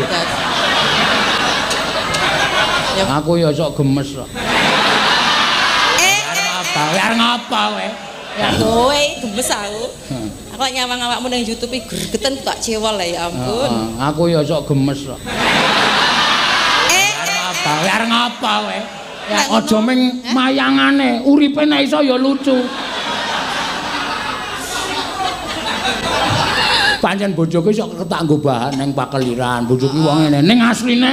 Das. Ya. Aku ya sok gemes kok. Eh, Arep apa? Arep ngapa kowe? Ya. Kowe gemes aku. Aku lek nyawang awakmu ning YouTube iki gregeten tak cewol ya ampun. Heeh, aku ya sok gemes kok. Eh, Arep apa? Arep ngapa kowe? Ya Nek ngono. aja ming mayangane, uripe nek iso ya lucu. Pancen bojoku iso tak nggo bahan ning pakeliran, bojoku wong ngene. Ning asline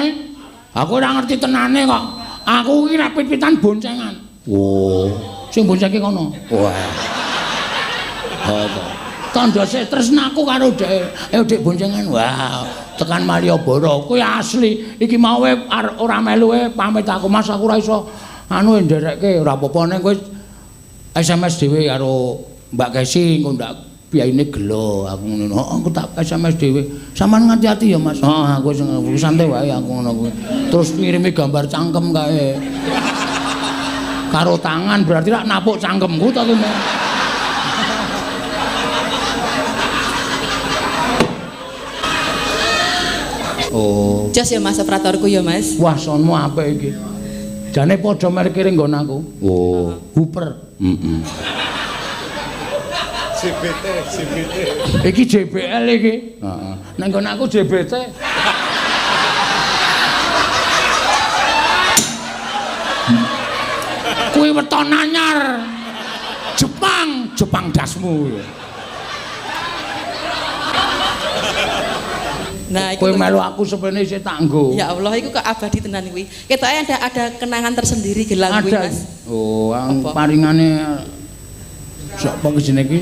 aku ora ngerti tenane kok. Aku iki nek pit-pitan boncengan. Oh, sing boncengke kono. Wah. Apa? Tandha sik tresnaku karo dhek. Ayo Dik boncengan. Wah, tekan Malioboro kuwi asli. Iki mau ora melu pamit aku Mas, aku ora iso anu nderekke ora apa-apa ning kowe SMS dhewe karo Mbak Kesi engko ndak biayane gelo aku ngono. Heeh, aku tak SMS dhewe. Sampeyan ngati-ati ya Mas. Heeh, aku sing santai wae aku ngono kuwi. Terus ngirimi gambar cangkem kae. Karo tangan berarti rak napuk cangkemku to kuwi. Oh. Jos ya Mas operatorku ya Mas. Wah, sonmu apik iki. Jane padha merkire nggon aku. Oh, Hooper. Heeh. JBT, JBT. Iki JBL iki. Heeh. Nek nggon aku JBT. Kuwi weton anyar. Jepang, Jepang dasmu. Nah, iku Kowe melu aku sepene isih tak nggo. Ya Allah, iku kok abadi tenan kuwi. Ketoke ada kenangan tersendiri gelang kuwi, Ada. Mas. Oh, Apa? paringane sapa ki jenenge iki?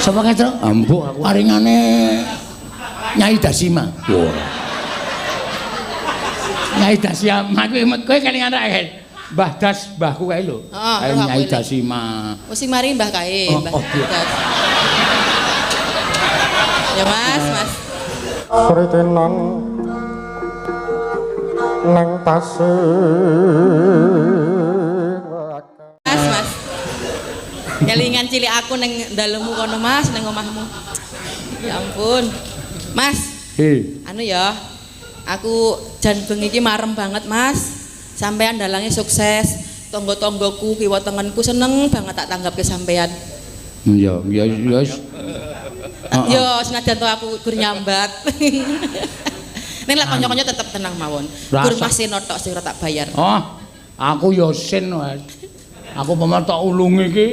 Sapa kae, Truk? Ambuh aku. Paringane Nyai Dasima. Wah. Nyai Dasima kuwi kowe kelingan ra, Ken? Mbah Das, mbahku kae lho. Heeh, Kae roh aku Nyai eling. Dasima. Oh, sing mari Mbah kae, Oh, Mbah oh, iya. Das. Ya Mas, Mas. Sritenan nang pasir. Mas, Mas. Kelingan cilik aku ning dalemu kono, Mas, ning omahmu. Ya ampun. Mas, He. anu ya. Aku jan bengi iki marem banget, Mas. Sampean dalange sukses. Tonggo-tonggoku, kiwa tengenku seneng banget tak tanggapke sampean. Ya, ya ya. Wis. Heeh. Yo, senajan to aku gur nyambat. Ning lek kanca-kanca tetep tenang mawon. Gur Rasa. Mas Seno tok sing ora tak bayar. Oh, aku ya sin wae. Aku pomo tok ulungi iki,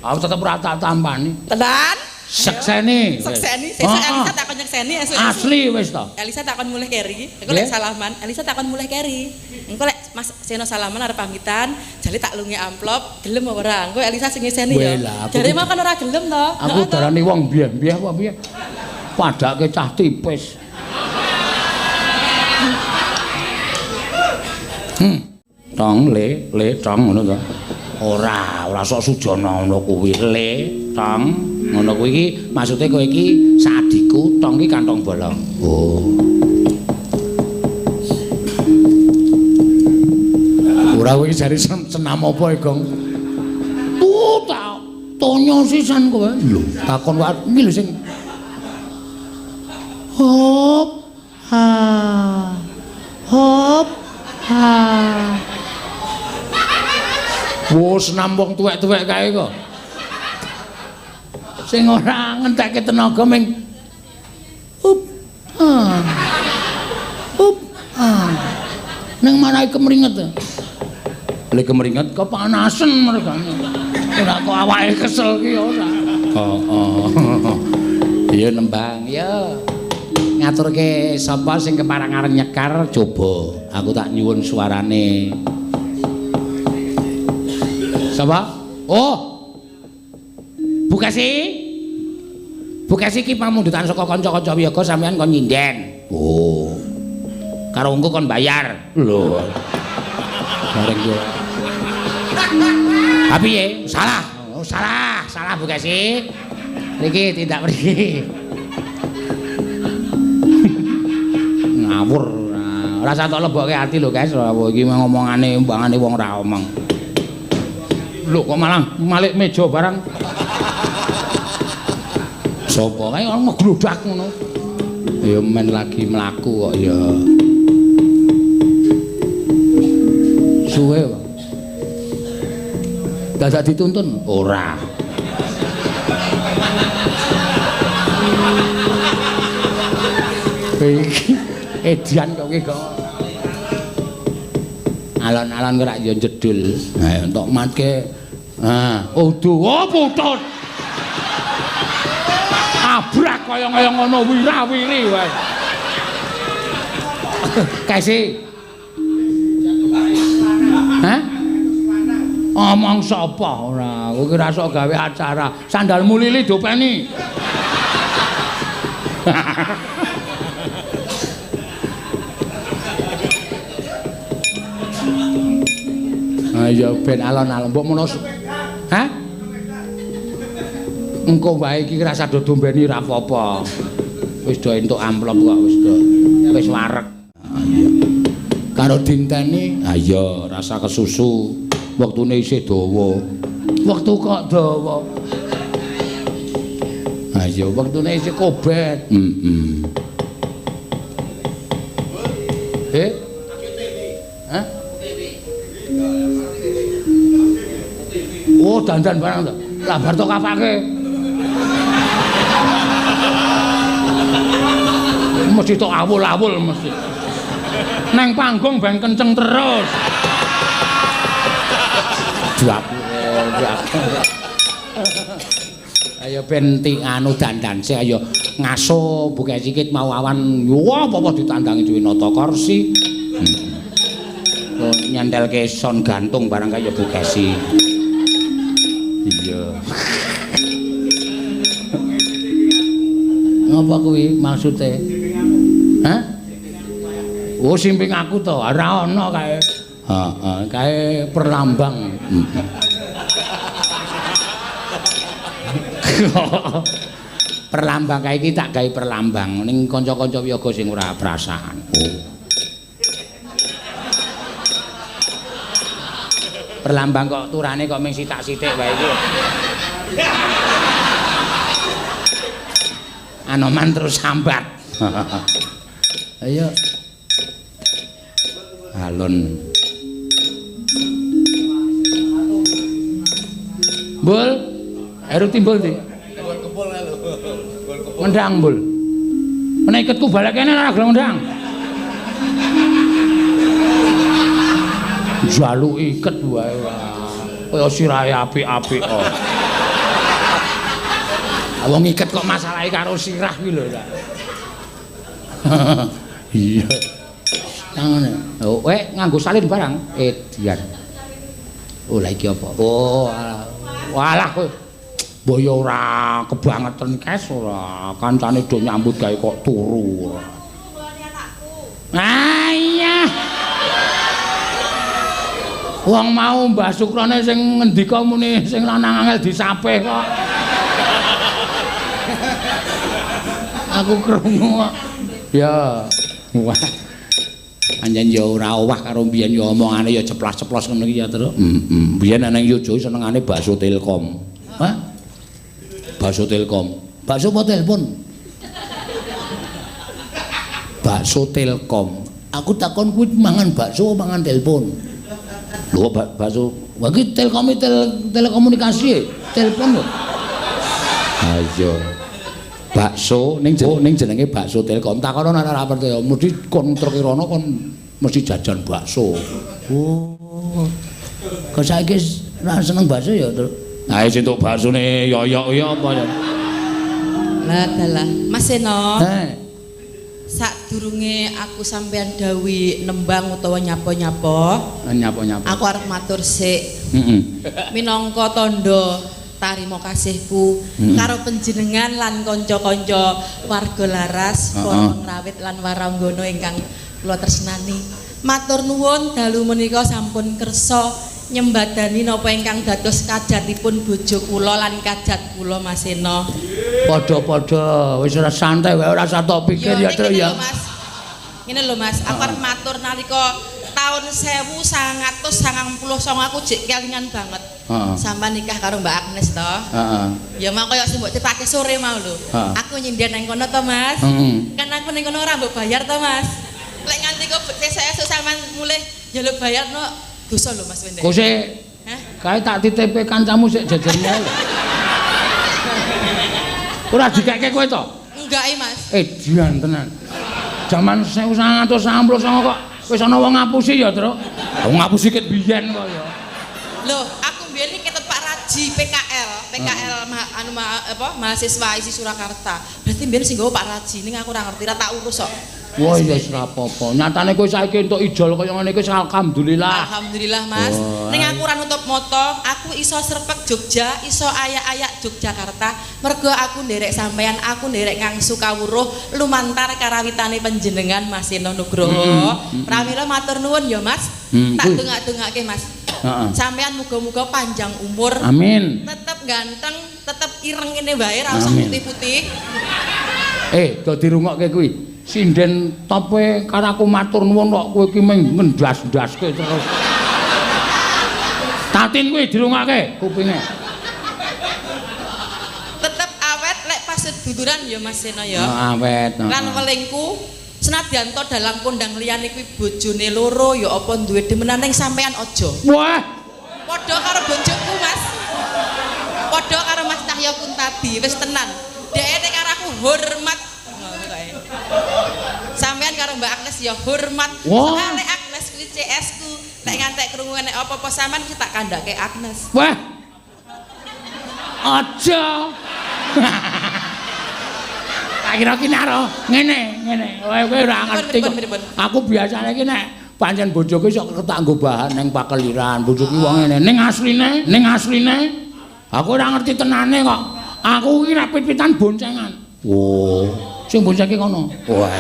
aku tetep ora tak tampani. Tenan? Sekseni. wis. Sekseni, sesuk Oh, Elisa tak kon nyekseni esuk. Asli wis to. Elisa tak kon mulih keri. Engko lek Nggih. salaman, Elisa tak kon mulih keri. Engko lek Mas Seno salaman arep pamitan, jale tak lungi amplop, gelem apa ora? Engko Elisa sing ngeseni ya. Weh lah, aku Jare ki- mau kan ora gelem to. Aku Heeh, to. darani wong biyen-biyen apa piye? Padake cah tipis. Tong le le tong ngono to. Ora, ora sok sujana ngono kuwi. Le tong ngono kuwi iki maksude kowe iki sadiku, tong iki kantong bolong. Oh. Ora kowe iki jare senam apa e, Gong? Tuh ta tonyo sisan kowe. Lho, takon wae iki lho sing hop ha hop ha. Wo senam wong tuwek-tuwek kae kok. Sing ora ngentekke tenaga ming up ha. Up ha. Ning marai kemringet. Lek kemringet kepanasan mergane. Ora kok awake kesel ki ora. Heeh. Iya nembang ya. Ngaturke sapa sing kepareng arep nyekar coba aku tak nyuwun suarane. Sapa? Oh. Bu Kesi. Bu Kesi iki pamundutan saka kanca-kanca wiyaga sampean kon nyinden. Oh. Karo engko kon bayar. Lho. Bareng yo. Ha piye? Salah. Oh, salah, salah Bu Kesi. Mriki tindak mriki. Ngawur. Ora usah tok lebokke ati lho, Guys. Iki ngomongane mbangane wong ora omong. Lho kok malah malik meja barang. Sopo kae ngegludak ngono. Ya men lagi mlaku kok ya. Suwe kok. Dadak dituntun? Ora. Iki edian kok iki kok. Alon-alon ora ya jedul. Ha entuk matke. Ha, udu. Oh putut. Abrak kaya-kaya ngono wira-wiri wae. Kesi. Hah? Omong sapa ora? Kowe ki ra sok gawe acara. Sandalmu lili dopeni. Ayo ben alon-alon mbok mono. Hah? Engko wae iki rasa do dombeni ra apa-apa. Wis do entuk amplop kok wis do. Wis wareg. Ha iya. Karo dinteni, ha iya rasa kesusu. Wektune isih dawa. Wektu kok dawa. Ha iya wektune isih kobet. Heeh. Eh? Hah? Oh, dandan barang to. Lah bar tok kapake. Mesti tok awul-awul mesti. Neng panggung ben kenceng terus. Duak. Ayo ben ti anu dandan sik ayo ngaso buka sikit mau awan. Wah, apa-apa ditandangi dhewe nata kursi. Nyentelke son gantung barang kaya Bu Kesi. Iya. Ngapa kuwi maksude? Hah? Oh, simping aku to, ora ana kae. Heeh, kae perlambang. Perlambang kae iki tak gawe perlambang ning kanca-kanca wiyaga sing ora perasaan. Oh. Perlambang kok turane kok mung sithik-sithik wae iki. Anoman terus sambat. Ayo. Alon. Bul, eru timbul ndi? Gol kepul lho. Gol kepul. Mendang, Bul. Menawa iketku balik kene ora gelem mendang. Jaluk iket wae. Kaya sirahe apik-apik kok. Wong iket kok masalahe karo sirah kuwi lho ta. Iya. Ngono. Oh, nganggo salin barang edian. Oh, lha iki apa? Oh, walah kowe. Mbok ya ora kebangetan kes ora. Kancane do nyambut gawe kok turu ora. Ah iya. Wong mau Mbah Sukrone sing ngendika muni sing lanang angel disapih kok. Aku krungu kok. Ya. Wah. Anjen ya ora owah karo mbiyen ya omongane ya ceplas-ceplos ngono iki ya, Truk. Heeh. Mbiyen nang Yogyakarta senengane bakso Telkom. Hah? Bakso Telkom. Bakso apa telepon? Bakso Telkom. Aku takon kuwi mangan bakso apa mangan telepon? Lho bakso. Wah iki Telkom telekomunikasi, telepon lho. Ha iya. Bakso ning jenenge bakso Telkom. Takono nek ora percaya, mesti kon truk rono kon mesti jajan bakso. Oh. Kok saiki ora seneng bakso ya, Truk? Ha wis entuk baksone yoyok ya apa ya. Lah dalah, Mas Seno. Heh. Sadurunge aku sampean dawuhi nembang utawa nyapa-nyapa. Nyapa-nyapa. Aku arep matur sik. Heeh. Minangka tandha tarima kasihku karo panjenengan lan kanca-kanca warga Laras, para pengrawit lan waranggana ingkang kula tresnani. Matur nuwun dalu menika sampun kersa nyembadani napa ingkang dados kajatipun bojo kula lan kajat kula Mas Seno. Padha-padha wis ora santai wae ora usah tok pikir ya, Truk ya. Ngene lho Mas, aku arep matur nalika Tahun 1999 aku jek kelingan banget. Heeh. Sampeyan nikah karo Mbak Agnes to. Heeh. Ya mau kaya sing mbok cetake sore mau lho. Aku nyindir nang kono to, Mas. Heeh. Kan aku ning kono ora mbok bayar to, Mas. Lek nganti kok sesuk-esuk sampean mulih njaluk bayar no dosa lho Mas Wendek. Kose. Hah? Kae tak titipe kancamu sik jejermu lho. Ora dikeke kowe to? Enggak, Mas. Edian tenan. Jaman 1999 kok wis ana wong ngapusi ya, Truk. Wong ngapusi ket biyen kok ya. Loh, aku mbiyen iki ketut Pak Raji PKL, PKL anu apa mahasiswa isi Surakarta. Berarti mbiyen sing nggawa Pak Raji ning aku ora ngerti, ora tak urus kok. Wah, ya wis ora apa-apa. Nyatane kowe saiki entuk ijol kaya ngene iki alhamdulillah. Alhamdulillah, Mas. Oh, ning aku ora nutup mata, aku iso srepek Jogja, iso ayak-ayak Yogyakarta. Mergo aku nderek sampeyan, aku nderek ngangsu kawruh lumantar karawitane panjenengan Mas Seno Nugroho. Pramila matur nuwun ya, Mas. Tak dongak-dongake, Mas. Heeh. Sampeyan muga-muga panjang umur. Amin. Tetep ganteng, tetep ireng ngene wae, ora usah putih-putih. Do dirungokke kuwi. Sinden tope karo aku matur nuwun kok kowe iki mung ngendas-ndaske terus. Tatin kuwi dirungokke kupinge. Tetep awet lek pas seduduran ya Mas Seno ya. Oh, awet. Lan welingku senadyan to dalang kondang liyane kuwi bojone loro ya apa duwe demenan ning sampean aja. Wah. Padha karo bojoku, Mas. Padha karo Mas Cahyo Kuntadi, wis tenan. Dhek nek karo aku hormat. Sampean karo Mbak Agnes ya hormat. Soale Agnes kuwi CS ku. Nek ngantek krungu nek apa-apa sampean mesti tak kandhake Agnes. Wah. Aja. Tak kira ki naro ngene, ngene. Kowe ora ngerti. Aku biasane ki nek pancen bojoku iso tak nggo bahan ning pakeliran. Bojoku wong ngene. Ning asline aku ora ngerti tenane kok. Aku ki nek pit-pitan boncengan. Oh, sing boncengke kono. Wah.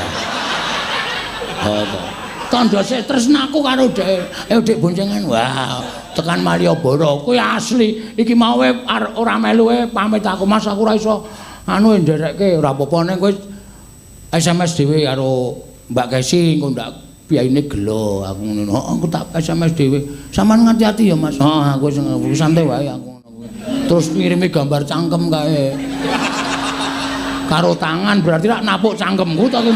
Apa? Tandha sik tresnaku karo dhek. Ayo Dik boncengan. Wah, tekan Malioboro kuwi asli. Iki mau ora melu pamit aku, Mas, aku ora iso anu nderekke ora apa-apa ning kowe SMS dhewe karo Mbak Kesi engko ndak biayane gelo aku ngono. Heeh, aku tak SMS dhewe. Sampeyan ngati-ati ya, Mas. Heeh, aku sing santai wae aku ngono kuwi. Terus ngirimi gambar cangkem kae. Karo tangan berarti rak napuk cangkemku to ki.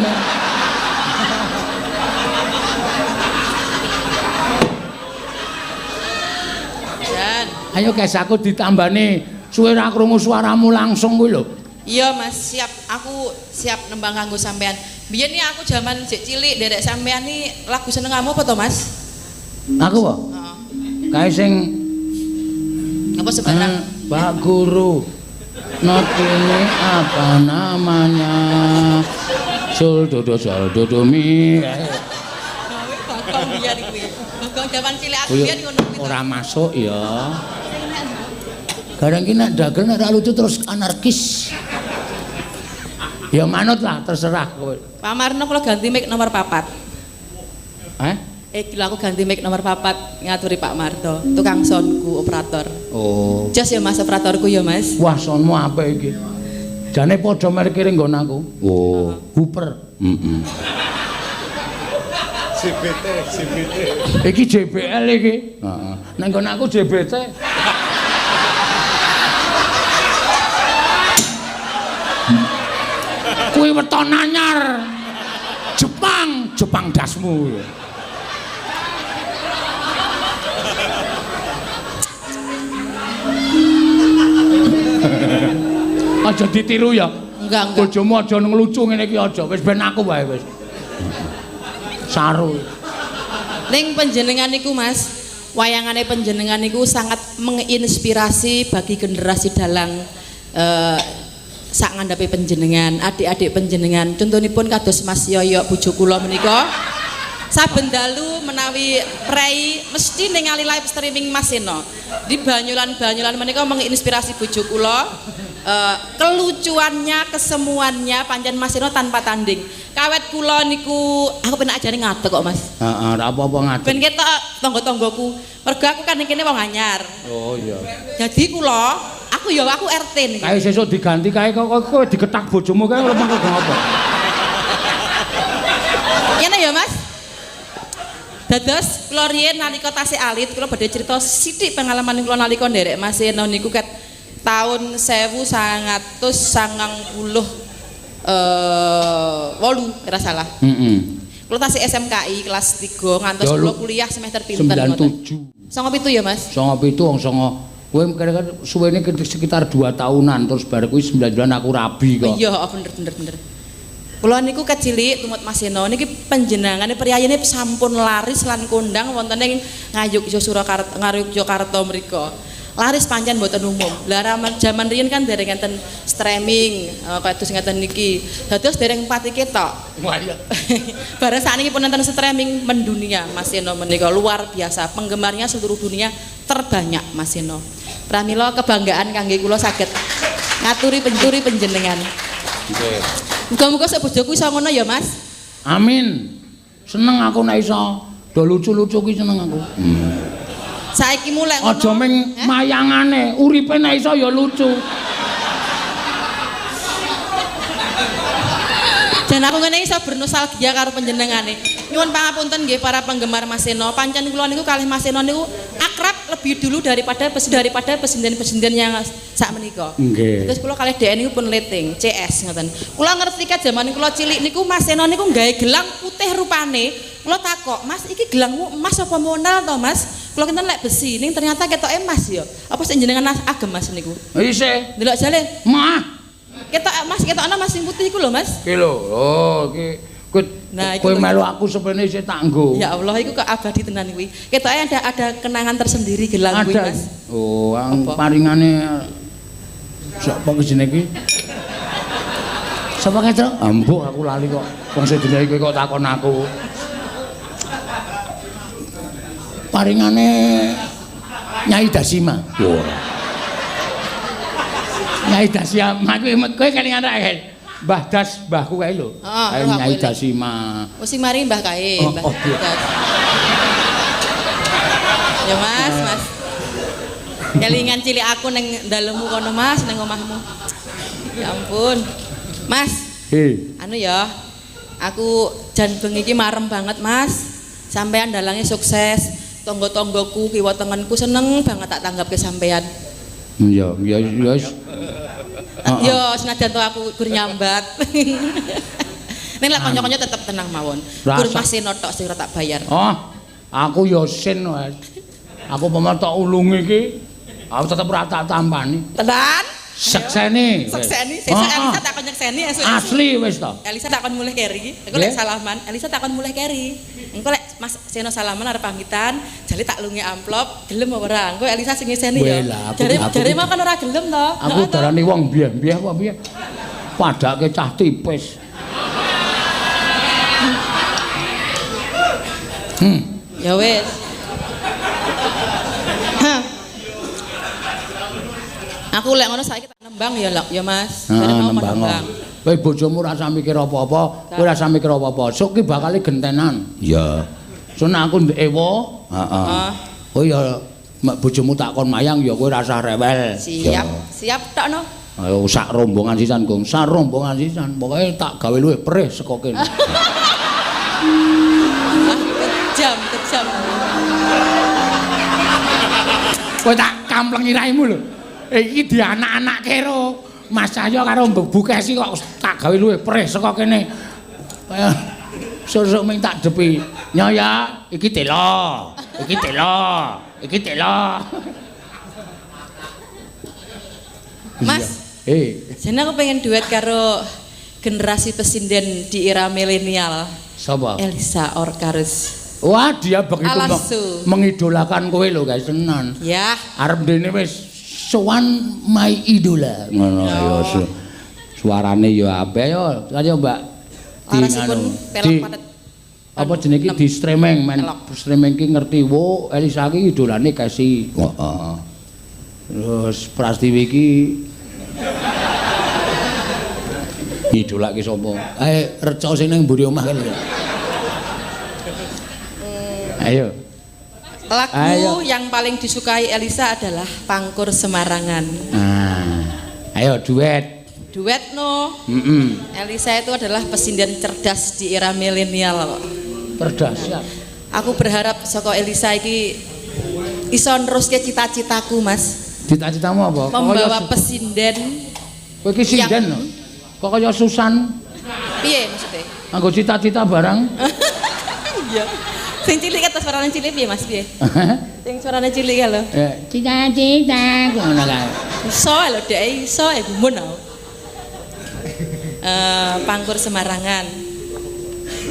Jan, ayo guys aku ditambani suwe ra krungu suaramu langsung kuwi lho. Iya Mas, siap. Aku siap nembang kanggo sampean. Biyen nih aku jaman jek cilik nderek sampean nih lagu senengamu apa to, Mas? Aku apa? Heeh. Kae sing apa sebarang? Pak Guru. Not ini apa namanya? Sol do do sol do do mi. Gawe bakong biyen kuwi. Bakong jaman cilik aku biyen ngono kuwi. Ora masuk ya. Gareng ki nek dagel nek ora lucu terus anarkis. Ya manut lah terserah kowe. Pak Marno kula ganti mic nomor 4. Hah? Gila aku ganti mic nomor 4 ngaturi Pak Marto, tukang soundku operator. Oh. Jos ya Mas operatorku ya Mas. Wah, soundmu apik iki. Jane padha merkire nggon aku. Oh, Hooper. Heeh. JBT, JBT. Iki JBL iki. Heeh. Nek nggon aku JBT. Kuwi weton anyar. Jepang, Jepang dasmu. Aja ditiru ya. Enggak, enggak. Bojomu aja ngelucu ngene iki aja. Wis ben aku wae wis. Saru. Ning panjenengan niku Mas, wayangane panjenengan niku sangat menginspirasi bagi generasi dalang sak ngandhape panjenengan, adik-adik panjenengan. Contonipun kados Mas Yoyok bojo kula menika. Saben dalu menawi prei mesti ningali live streaming Mas Seno. Di banyolan-banyolan menika menginspirasi bojo kula. Kelucuannya, kesemuannya pancen Mas Seno tanpa tanding. Kawet kula niku aku penak ajane ngadeg kok Mas. Heeh, ora apa-apa ngadeg. Ben ketok tangga-tanggaku. Mergo aku kan ning kene wong anyar. Oh iya. Dadi kula, aku ya aku RT niki. Kae sesuk diganti kae kok kowe diketak bojomu kae ora mangko apa. Ngene ya Mas. Dados kula riyen nalika tasih alit kula badhe crita sithik pengalaman kula nalika nderek Mas Seno niku ket taun 1998 ora salah. Heeh. Kula tasih SMKI kelas 3 ngantos kula kuliah semester pinten ngoten. 97. 97 ya, Mas? 97 wong songo. Kowe kira-kira suwene sekitar 2 tahunan terus bar kuwi 9 bulan aku rabi kok. Iya, bener. Kula niku kecilik tumut Mas Seno niki panjenengane priyayine sampun laris lan kondang wonten ing Ngayogya Surakarta, Ngayogyakarta mriku. Laris pancen mboten umum. Lah jaman riyen kan dereng enten streaming kados ngeten niki. Dados dereng pati ketok. Wah iya. Bareng sakniki pun enten streaming mendunia Mas Seno menika luar biasa. Penggemarnya seluruh dunia terbanyak Mas Seno. Pramila kebanggaan kangge kula saged ngaturi pencuri panjenengan. Nggih. Muga-muga sak bojoku iso ngono ya, Mas. Amin. Seneng aku nek iso. Do lucu-lucu ki seneng aku. Saiki mulai ngono. Aja ming mayangane, uripe nek iso ya lucu. Jan aku ngene iso bernostalgia karo panjenengane. Nyuwun pangapunten nggih para penggemar Mas Seno. Pancen kula niku kalih Mas Seno niku akrab lebih dulu daripada pesinden-pesinden yang sak menika. Nggih. Terus kula kalih dhek niku pun leting, CS ngoten. Kula ngerti kat jaman kula cilik niku Mas Seno niku gawe gelang putih rupane. Kula takok, "Mas, iki gelangmu emas apa monel to, Mas?" Kula kinten lek besi, ning ternyata ketoke emas ya. Apa sing jenengan agem Mas niku? Isih. Ndelok jale. Mah. Ketok Mas, ketokno Mas sing putih iku lho, Mas. Iki lho. Oh, iki nah, kowe melu aku sepene isih tak nggo. Ya Allah, iku kok abadi tenan kuwi. Ketoke ada kenangan tersendiri gelang kuwi, Mas. Oh, paringane sapa ki jenenge iki? Sapa kae, Truk? Ambuh aku lali kok. Wong sedene iki kok takon aku. Paringane Nyai Dasima. Wah. Nyai Dasima kuwi kowe kelingan ra kae? Mbah Das mbahku kae lho. Nyai Dasima. Oh sing mari mbah kae, Mbah. Oh, Das. Ya Mas, Mas. Kelingan cilik aku ning dalemu kono Mas, ning omahmu. Ya ampun. Mas. He. Anu ya. Aku jan bengi iki marem banget, Mas. Sampean dalange sukses. Tangga-tanggaku, kiwa tengenku seneng banget tak tanggapke sampean. Iya, ya wis. Yo senajan to aku gur nyambat. Ning lek kanca-kanca tetep tenang mawon. Gur Mas Seno tok sing ora tak bayar. Oh, aku yo sin wae. Aku pomo tok ulungi iki, aku tetep ora tak tampani. Tenan? Sekseni. Sekseni, sesuk Elisa tak kon nyekseni esuk. Asli wis to. Elisa tak kon mulih keri. Engko lek salaman, Elisa tak kon mulih keri. Engko lek Mas Seno salaman arep pamitan, jale tak lungi amplop, gelem apa ora? Engko Elisa sing ngeseni ya. Jare mau kan ora gelem to. Aku darani wong biyen-biyen apa piye? Padake cah tipis. Ya wis. Aku lek ngono saiki tak nembang ya, Lok, ya Mas. Jare mau nembang. Kowe bojomu ora usah mikir apa-apa, kowe ora usah mikir apa-apa. Sok ki bakal gentenan. Iya. Sok nek aku ndek ewa, heeh. Oh ya mek bojomu tak kon mayang ya kowe ora usah rewel. Siap, siap tok no. Ayo sak rombongan sisan, Gong. Sak rombongan sisan. Pokoke tak gawe luwih perih saka kene. Kejam, kejam. Kowe tak kamplengi raimu lho. Iki di anak-anak karo Mas Cahyo karo Mbok Bukesi kok tak gawe luwih perih saka kene. Kaya sesuk ming tak depi. Nyoya, iki telo. Iki telo. Iki telo. Mas. Jane aku pengen duet karo generasi pesinden di era milenial. Sapa? Elisa Orkarus. Wah, dia begitu mengidolakan kowe lho, guys, tenan. Ya. Arep dene wis sowan my idola. Ngono ya. Suarane ya apik ya. Kaya Mbak di apa jenenge iki di streaming, men streaming ki ngerti wo Elisa ki idolane Kesi. Heeh. Terus Prastiwi ki idolake sapa? Reca sing nang mburi omah kan. Ayo. Lagu ayo. Yang paling disukai Elisa adalah Pangkur Semarangan. Nah, ayo duet. Duet no. Elisa itu adalah pesinden cerdas di era milenial. Cerdas ya. Aku berharap saka Elisa iki iso neruske cita-citaku, Mas. Cita-citamu apa? Membawa pesinden. Kowe iki sinden lho. Kok kaya Susan? Piye maksudnya? Anggo cita-cita barang. Iya. Sing cilik kata suarane cilik piye, Mas? Piye? Sing suarane cilik kae lho. Cita-cita ngono kae. Iso lho, dhek iso ya gumun aku. Pangkur Semarangan.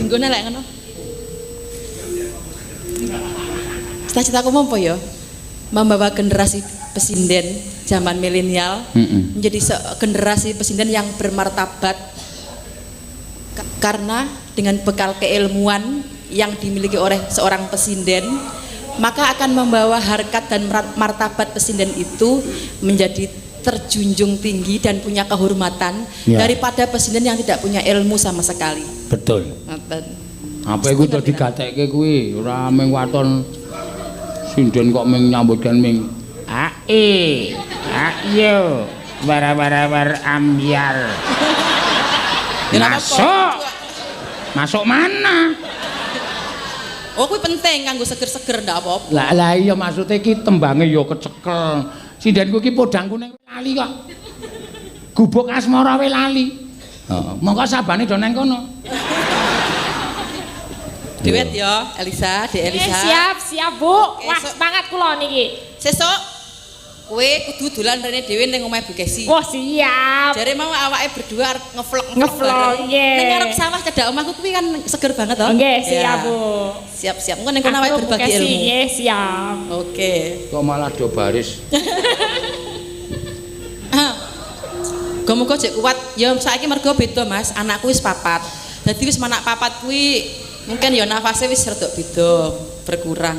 Nggone lek ngono. Cita-citaku mau apa ya? Membawa generasi pesinden zaman milenial menjadi generasi pesinden yang bermartabat, karena dengan bekal keilmuan yang dimiliki oleh seorang pesinden maka akan membawa harkat dan martabat pesinden itu menjadi terjunjung tinggi dan punya kehormatan ya, daripada pesinden yang tidak punya ilmu sama sekali. Betul. Apa iku do digatekke kuwi ora mung waton sinden kok mung nyambut gawe ming ae ayo war-war-war ambyar. Masuk. Masuk mana? Oh kuwi penting kanggo seger-seger ndak apa-apa. Lah lah iya maksude iki tembange ya kecekel. Sindenku iki podang kuning lali kok. Gubuk asmara we lali. Heeh, mongko sabane do nang kono. Duet ya, Elisa, Dek Elisa. Siap, siap Bu. Oke, wah, semangat kula niki. Sesuk kowe kudu dolan rene dhewe ning omahe Bu Kesi. Wah, siap. Jare mau awake berdua arep ngevlog. Nggih. Ning ngarep sawah cedhak omahku kuwi kan seger banget to. Nggih, siap Bu. Siap, siap. Engko ning kono awake berbagi ilmu. Nggih, siap. Oke. Kok malah do baris. Muga-muga jek kuat. Ya saiki mergo beda, Mas. Anakku wis papat. Dadi wis manak papat kuwi mungkin ya nafasnya wis rada beda, berkurang.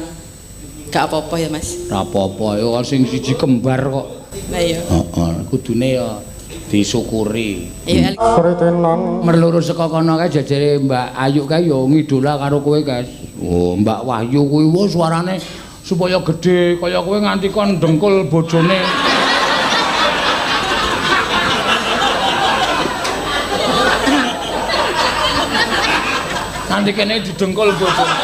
Gak apa-apa ya, Mas. Ora apa-apa, ya sing siji kembar kok. Lah iya. Heeh, kudune ya disyukuri. Iya. Merloro saka kono kae jejere Mbak Ayu kae ya ngidola karo kowe, Guys. Oh, Mbak Wahyu kuwi wo suarane supaya gedhe kaya kowe nganti kon dengkul bojone. Nanti kene didengkul bojone.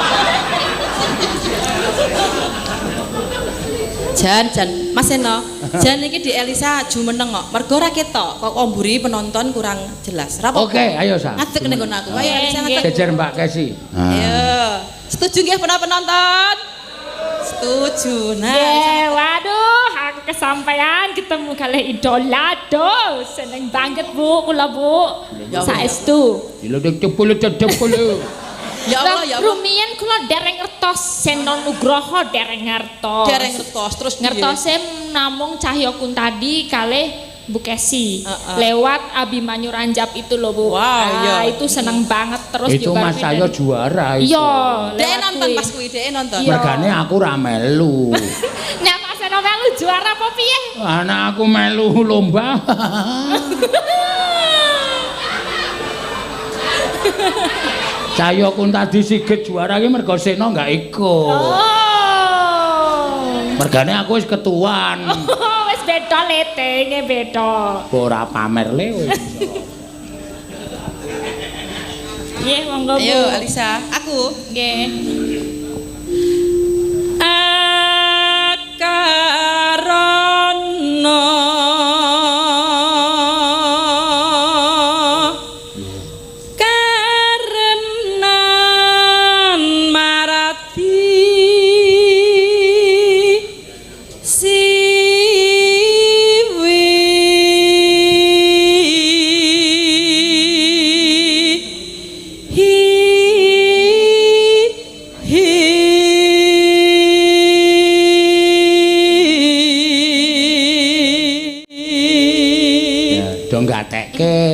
Jan, jan, Mas Seno, jan iki di Elisa jumeneng kok. Mergo ora ketok, kok mburi penonton kurang jelas. Ora apa-apa. Oke, ayo Sa. Ngadeg ning nggon aku. Ayo Elisa ngadeg. Jejer Mbak Kesi. Ayo. Setuju nggih para penonton? Setuju. Nah, yeah, waduh, aku kesampaian ketemu kalih idola do. Seneng banget Bu, kula Bu. Saestu. Ya Allah, ya Allah. Rumiyin kula dereng ngertos Seno Nugroho dereng ngertos. Dereng ngertos terus ngertose namung Cahyo Kuntadi kalih Bu Kesi. Lewat Abimanyu Ranjap itu loh Bu. Wow, iya. Itu seneng banget terus itu Mas saya juara itu. Iya, dhek nonton pas kuwi, dhek nonton. Mergane aku ra melu. Nek Mas Seno melu juara apa piye? Anak aku melu lomba. Cahyo Kuntadi Sigit juara iki mergo Seno enggak ikut. Oh. Mergane aku wis ketuan. Oh, wis beda letenge beda. Ora pamer le wis. Nggih, monggo Bu. Ayo Alisa, aku. Nggih. Akarana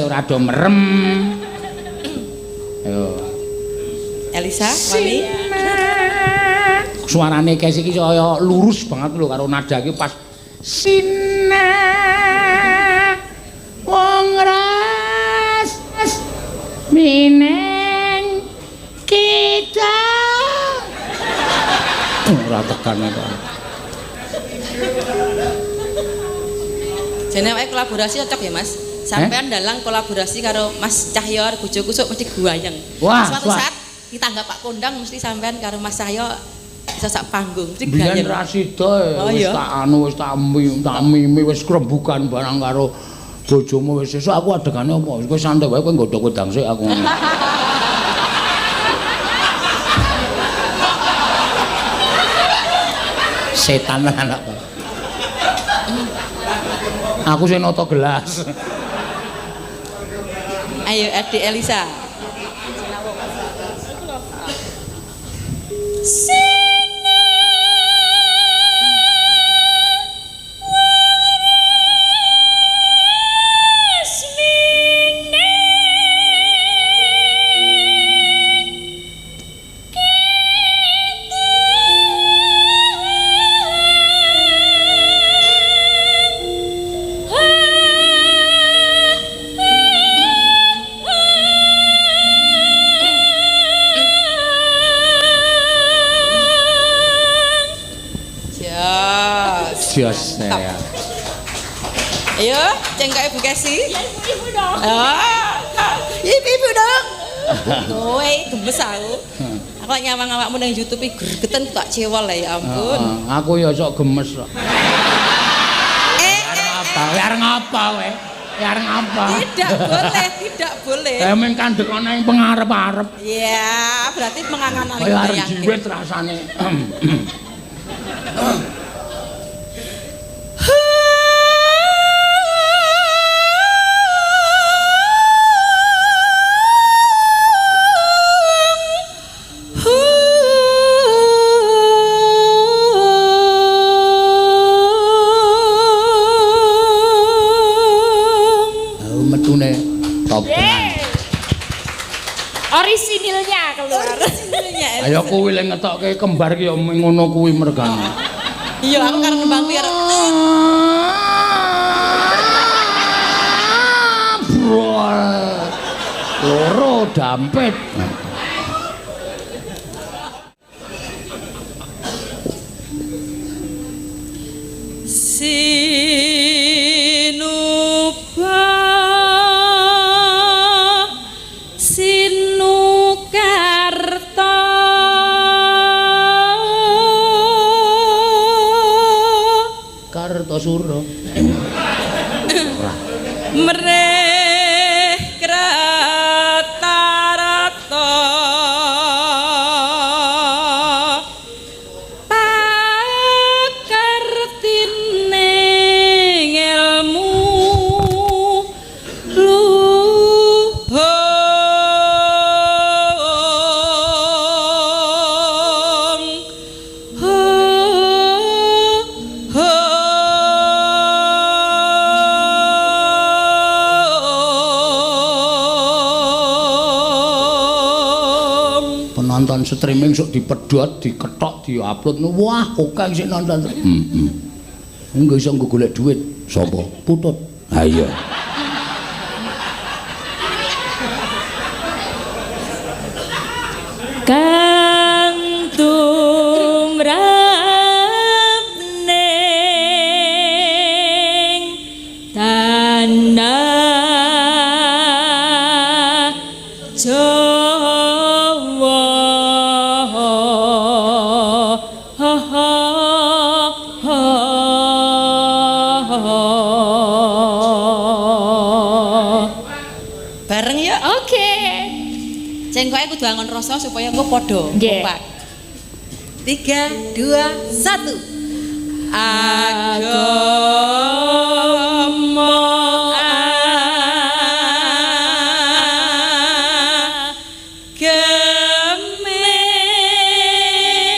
ora do merem. Ayo. Elisa, wani. Suarane Kes iki kaya lurus banget lho karo nada iki pas Sina wong ras mineng kita. Ora tekan kok. Jane awake kolaborasi cocok ya, Mas. Sampean dalang kolaborasi karo Mas Cahyo bojoku sok mesti guayeng. Wah, suatu saat Ditanggap Pak Kondang mesti sampean karo Mas Cahyo iso sak panggung. Mesti Biyen gayeng. ra sida Oh, wis iya. tak anu wis tak mimi wis krembugan barang karo bojomu wis sesuk aku adegane apa? Kowe santai wae kowe nggodhog wedang sik aku ngono. Setan tenan kok. Aku sing nata gelas. Ayo Adik Elisa. Jos. Jos ya. Ayo, cengkake Bu Kesi. Ya ibu-ibu dong. Ah, ibu-ibu dong. Kowe gemes aku. Aku nyawang awakmu nang YouTube iki gregeten tak cewol ya ampun. Heeh, aku ya sok gemes kok. Eh, Apa? Ya arep ngapa kowe? Ya arep ngapa? tidak boleh, tidak boleh. Lah meng kandhek ana ing pengarep-arep. Ya, berarti mengangan-angan Kaya arep bayangke. jiwit rasane. Oh, metune top tenan. Yeay. Orisinilnya keluar. Orisinilnya, Elisa. Ayo kuwi le ngetokke kembar ki ya ngono kuwi mergane. Iya, aku karo nembang liar. Brol. Loro dampit. Sinuba Sinukarta Kartosuro. Mreh kratarata pakartine ngelmu luhung hung. Penonton streaming sok dipedhot, diketok, diupload. Wah, oke sing nonton. Heeh. Engko iso nggo golek duit. Sapa? Putut. Ha iya. Kang tumrap ning tanah Jawa. Bareng ya. Oke. Cengkoke kudu angon rasa supaya engko padha Nggih. kompak. 3 2 1. Agama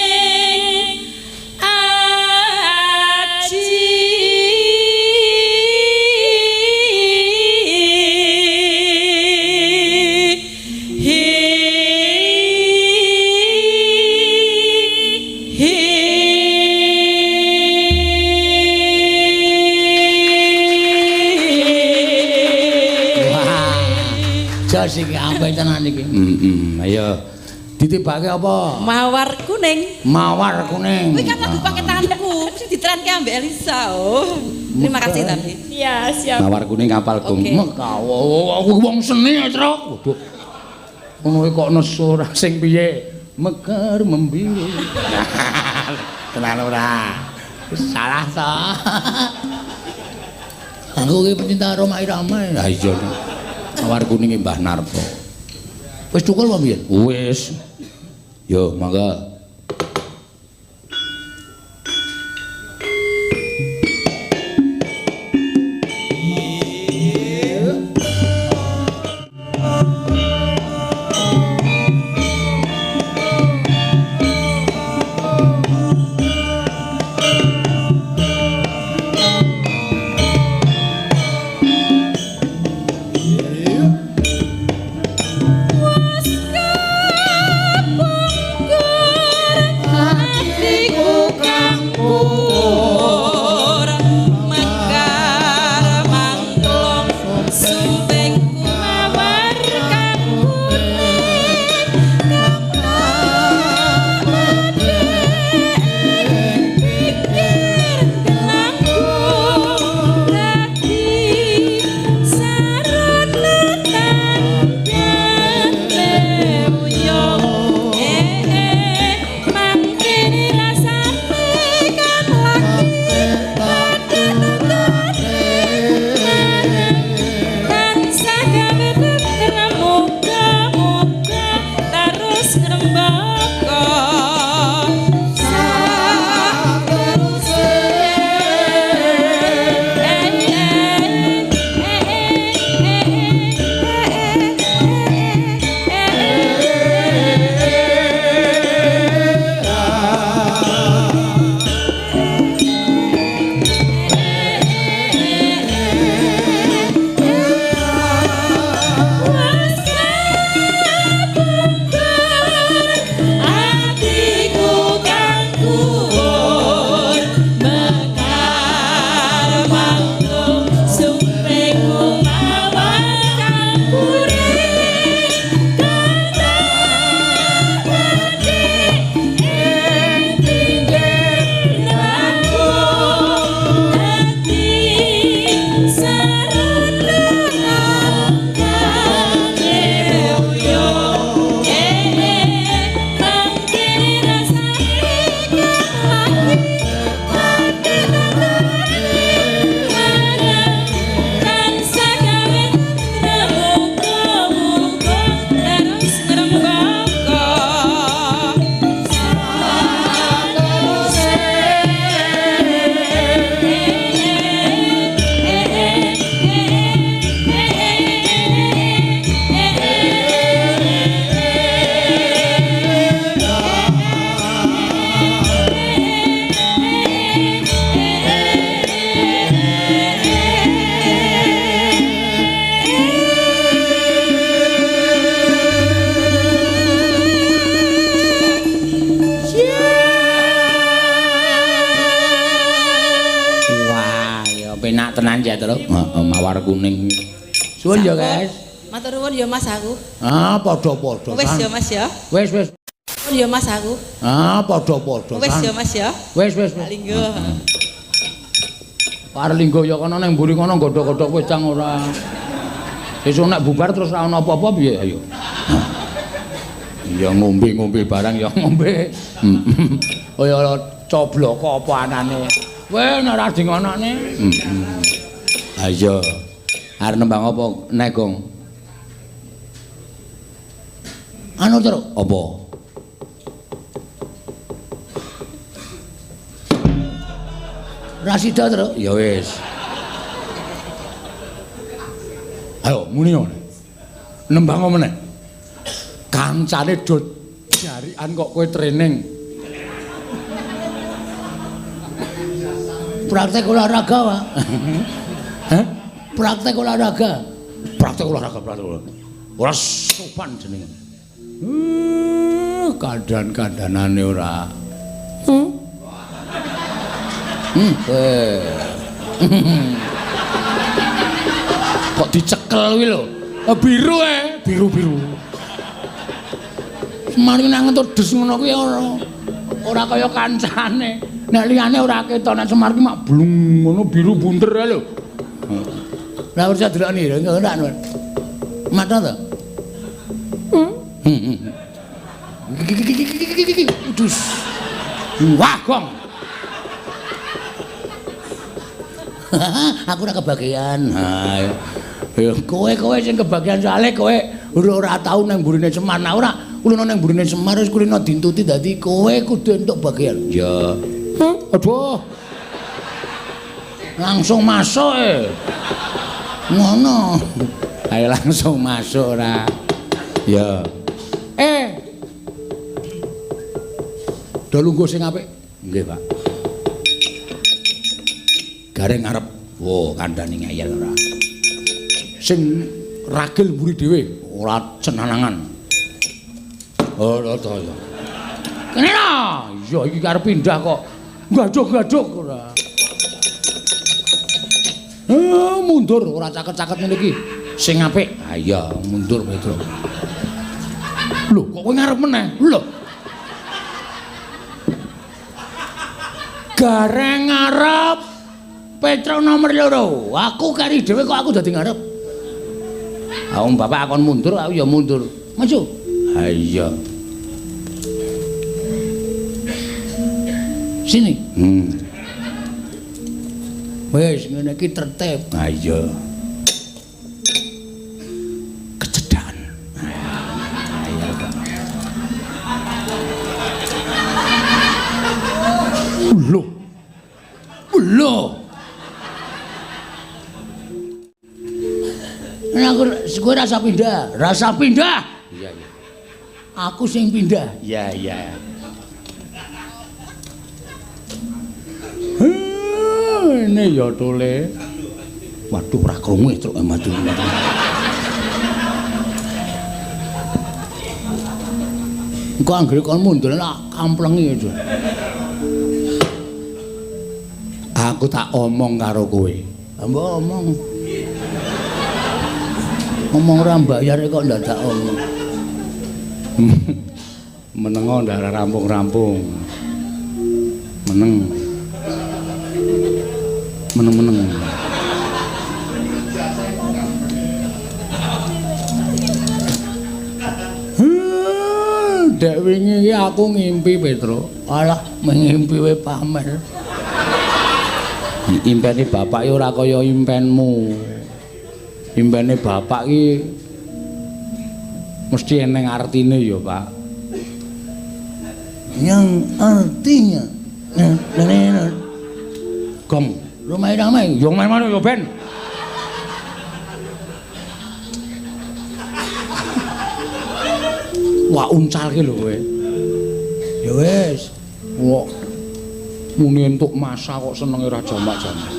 ageming aji hi hi. Wah. Jos iki apik tenan iki. Heeh, ayo. Ditibake apa? Mawar kuning. Mawar kuning. Kuwi kan lagu paketanku, mesti ditrenke ambek Elisa. Oh. Terima kasih tapi. Iya, siap. Mawar kuning kapal gong. Oke. Mekawo aku wong seni, Truk. Waduh. Ngono kok nesu ora sing piye? Mekar membiru. Tenan ora? Salah to. Aku ki pecinta Rhoma Irama. Ha iya. Mawar kuning Mbah Narto. Wis cukul apa piye? Wis. Yo, mangga. Mawar kuning. Suwun ya, guys. Matur nuwun ya Mas aku. Ah, padha-padha. Wis ya Mas ya. Wis, wis. Suwun ya Mas aku. Ah, padha-padha. Wis ya Mas ya. Wis, wis. Linggo. Arep linggo ya kono nang mburi kono godhog-godhog wedang ora. Sesuk nek bubar terus ora ana apa-apa piye ayo. Ya ngombe-ngombe barang ya ngombe. Kaya cobloko apa anane. Weh nek ora di ngonokne. Ha iya. Arep nembang apa nek, Gong? Anu terus apa? Rasida terus. Ya wis. Ayo muni ngene. Nembang apa meneh? Kancane do jarikan kok kowe training. Praktek olahraga, Pak. Hah? Praktek olahraga. Praktek olahraga, praktek olahraga. Ora sopan jenenge. Kandhan-kandhanane ora. Kok dicekel kuwi lho. Biru biru-biru. Semari nang entuk des ngono kuwi ora kaya kancane. Nek liyane ora ketok, nek Semar ki mak blung ngono biru bunter ae lho. Lah percaya delokne lho, ora. Mata to? Dus. Wah, gong. Aku ora kebagian. Ha, ya kowe-kowe sing kebagian soalé kowe ora tau nang mburine Semar. Nah ora kulino nang mburine Semar wis kulino dintuti dadi kowe kudu entuk bagian. Ya. Aduh. Langsung masuk e. Ngono. Ayo langsung masuk ora. Ya. Do lungguh sing apik. Nggih, Pak. Gareng ngarep. Wo, kandhane ngeyel ora. Sing ragil mburi dhewe, ora cenanangan. Oh, to ya. Kene lho. Iya iki arep pindah kok. Gaduk-gaduk ora. Mundur ora caket-caket ngene iki. Sing apik. Ha iya, mundur Petro. Lho, kok kowe ngarep meneh? Lho. Gareng ngarep Petro nomor 2. Aku kari dhewe kok aku dadi ngarep. Ha wong bapak akon mundur, aku ya mundur. Maju. Ha iya. Sini. Wis ngene iki tertib. Ha iya. Kecedhakan. Ha iya. Lho. Lho. Nah, aku kowe rasa pindah, rasa pindah. Iya, iya. Aku sing pindah. Iya, iya. Ini ya tole. Waduh, ora krungu truk madu. Engko anggere kon mundur tak kamplengi aja. Aku tak omong karo kowe. Mbok omong. Ngomong ora mbayar kok ndadak omong. Menengo ndak rampung-rampung. Meneng. Meneng-meneng. Dek wingi iki aku ngimpi Petro. Alah, ngimpi we pamer. Impene bapak iki ora kaya impenmu. Impene bapak iki mesti eneng artine ya, Pak. Yang artinya gong, ramai-ramai, yo main-main yo ben. Wah, uncalke lho kowe. Ya wis. Kok muni entuk masa kok senenge ora jamak-jamak.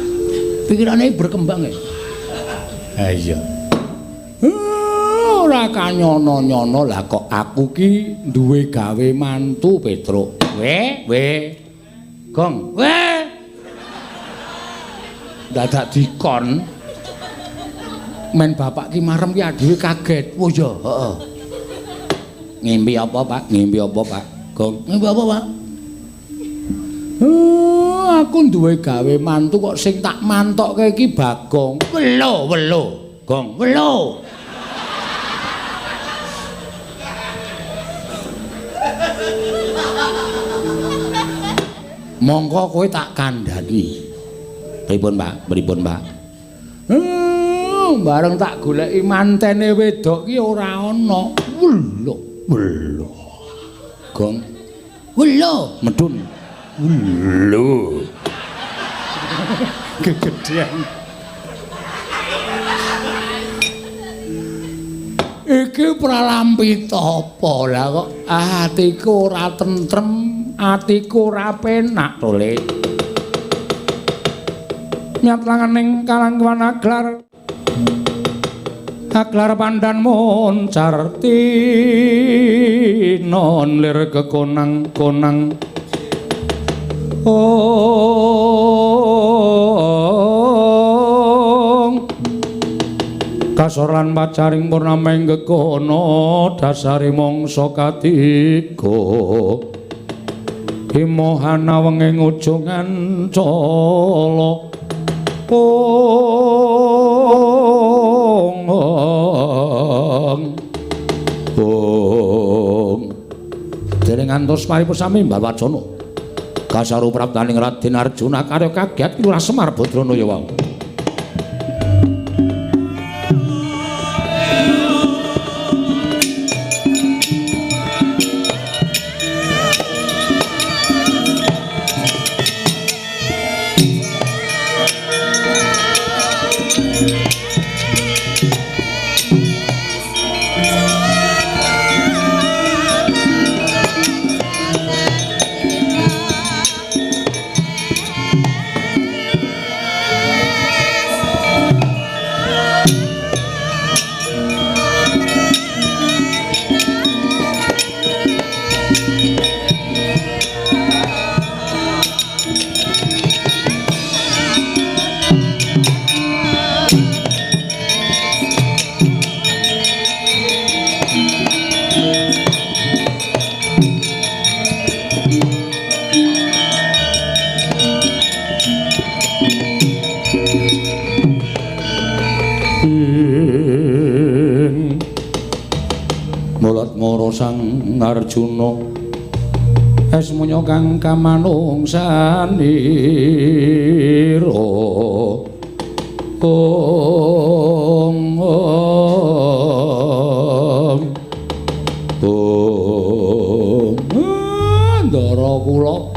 Pikirane berkembang ya. Ha iya. Ora kanyono-nyono lah kok aku ki duwe gawe mantu Petruk. We, we. Gong, we. Dadak dikon. Men bapak ki marem ki adewe kaget. Oh iya, heeh. Ngimpi apa, Pak? Ngimpi apa, Pak? Gong, ngimpi apa, Pak? Aku duwe gawe mantu kok sing tak mantokke iki Bagong. Welo, welo. Gong, welo. Mongko kowe tak kandhani. Pripun, Pak? Pripun, Pak? Bareng tak goleki mantene wedok ki ora ana. Welo, welo. Gong. Welo, medun. Welo. Kegedean. Iki pralampita apa lah kok atiku ora tentrem, atiku ora penak to, Le. Nyat langening kalangkuan aglar. Aglar pandan moncar tinon lir kekonang-konang. Ong kasor lan pacaring purnama ing gegono dasare mangsa katiga himohana wenging ujung ancala. Ong ong ong. Dereng ngantos paripusami Mbalwacana. Kasaru praptaning Raden Arjuna karya kagiat Lurah Semar Badrana ya wau. Sang Arjuna esmunya kang kamanungsanira ong ong ong ndara kula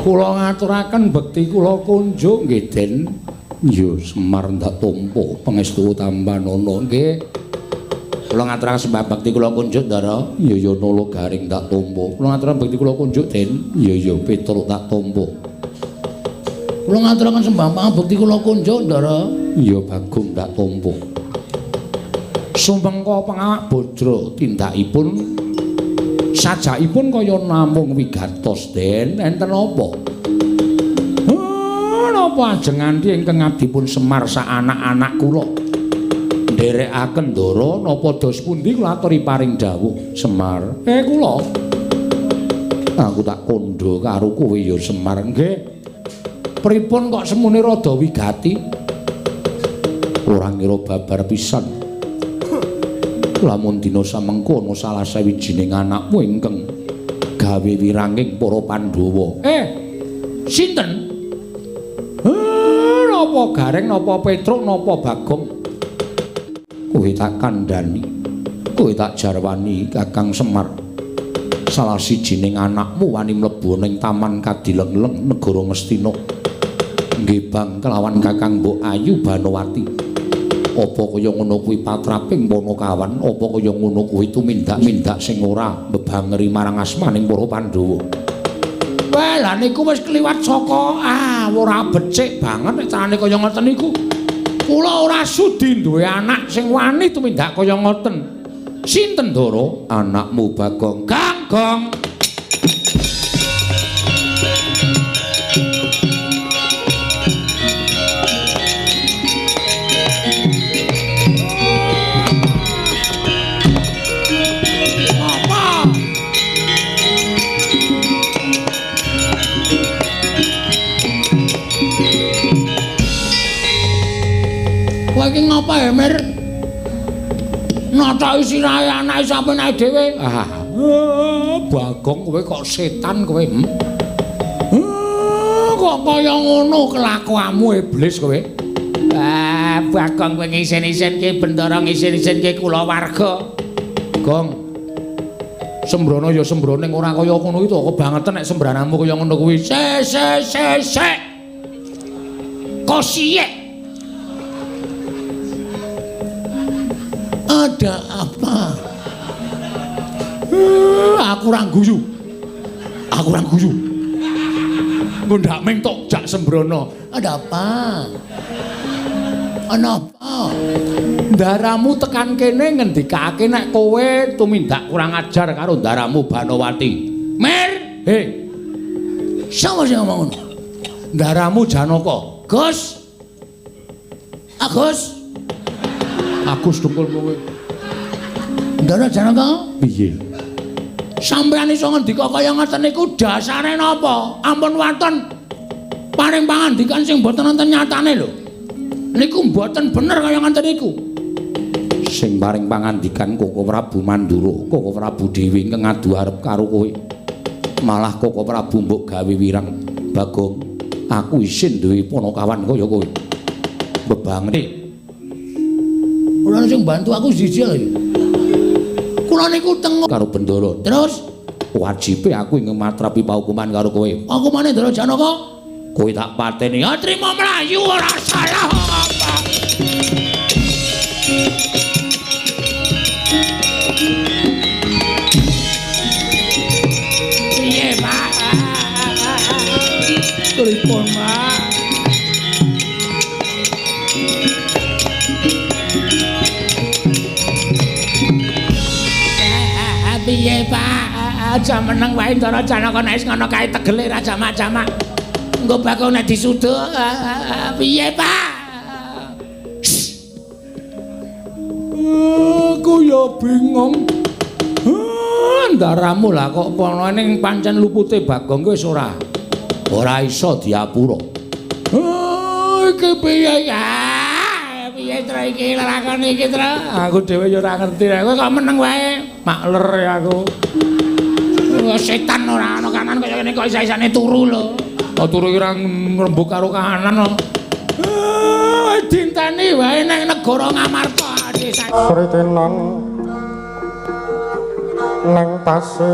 kula ngaturaken bekti kula kunjuk nggih Den. Ya Semar ndak tampa pangestu tampanana nggih. Kula ngaturaken sembah bakti kula kunjuk Ndara. Ya ya Nala Garing tak tampa. Kula ngaturaken bakti kula kunjuk Den. Ya ya Petruk tak tampa. Kula ngaturaken sembah bakti kula kunjuk Ndara. Ya Bagong tak tampa. Sumengko pangawak bajra tindakipun sajakipun kaya namung wigatos Den. Enten apa? Napa ajeng nganti ingkang abdipun Semar sak anak-anak kula? Nderekaken ndara napa dos pundi kula aturi paring dawuh Semar. Kula aku tak kandha karo kowe ya Semar. Nggih. Pripun kok semune rada wigati? Ora ngira babar pisan. Lamun dina samengko ana salah sawijining anakmu ingkang gawe wiranging para Pandhawa. Sinten? Napa Gareng, napa Petruk, napa Bagong? Kowe tak kandhani, kowe tak jarwani Kakang Semar. Salah sijining anakmu wani mlebu ning Taman Kadilengleng negara Ngastina. Nggih bang kelawan Kakang Mbok Ayu Banowati. Apa kaya ngono kuwi patraping Panakawan, apa kaya ngono kuwi tumindak-mindak sing ora mbebangeri marang asmaning para Pandhawa. Wah, lha niku wis kliwat saka ora becik banget nek carane kaya ngoten niku. Kula ora sudi duwe anak sing wani tumindak kaya ngoten. Sinten Ndara? Anakmu Bagong. Ganggong. Apa? Kowe iki ngapa ya, Mir? Nataki sirahe anake sampeyan dhewe. Bagong kowe kok setan kowe. Kok kaya ngono kelakuanmu iblis kowe. Bagong kowe ngisin-isinke bendara ngisin-isinke kulawarga. Gong. Sembrono ya sembrono ning ora kaya ngono iki to, kebangetan nek sembrananmu kaya ngono kuwi. Se se se se. Kosiyek. Ada apa? Aku ora guyu. Aku ora guyu. Ngundhak ming tok jak sembrono. Ada apa? Ana apa? Ndaramu tekan kene ngendikake nek kowe tumindak kurang ajar karo ndaramu Banowati. Mir, he. Sapa sing ngomong ngono? Ndaramu Janaka. Gus. Agus. Agus dengkul kowe. Ndara Janaka? Piye? Sampeyan iso ngendika kaya ngoten niku dasare napa? Ampun waton paring pangandikan sing mboten wonten nyatane lho. Niku mboten bener kaya ngoten niku. Sing paring pangandikan Koko Prabu Mandura, Koko Prabu dhewe ingkang adu arep karo kowe. Malah Koko Prabu mbok gawe wirang. Bagong, aku isin duwe ponokawan kaya kowe. Bebangene. Ora sing bantu aku siji lho. Kula niku tengok karo Bendara. Terus wajibe aku ing matrapi paukuman karo kowe. Hukumane Ndara Janaka? Kowe tak pateni. Ya trimo mlayu ora salah apa. Piye, Pak? Pripun, Pak? Piye, Pak? Aja meneng wae Ndara Janaka nek wis ngono kae tegele ra jamak-jamak. Engko bakal nek disuduk. Piye, Pak? Aku ya bingung. Ndaramu lah kok ana ning pancen lupute Bagong ki wis ora. Ora iso diapura. Iki piye ya? Piye tra iki lakon iki tra? Aku dhewe ya ora ngerti. Kowe kok meneng wae. Makler ya aku. Setan ora ana kanan kaya ngene kok isa-isane turu lho. Oh turu iki ora ngrembug karo kahanan kok. Dinteni wae nang negara Ngamarta desa. Sritinan nang pasir.